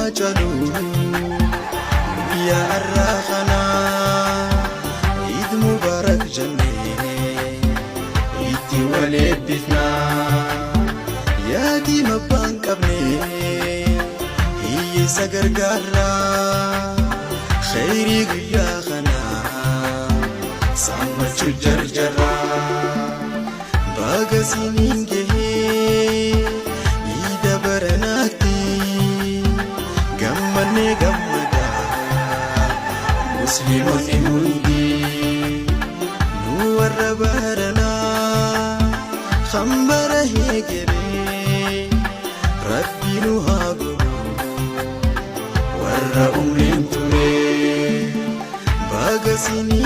Caalu guyyaa har'aa kanaa Iid Mubaarak jennee itti wal eebbifnaa. Yaatii abbaan qabne hiyyeessa gargaarraa, khayrii guyyaa kanaa saammachuu jarjarraa. Baga siniin gahee iida baranaatti, gammannee gammadaa musliimonni hundi. Nu warra baranaa hambara heegeree, rabbi nu haa godhu warra umriin ture. Baga siniin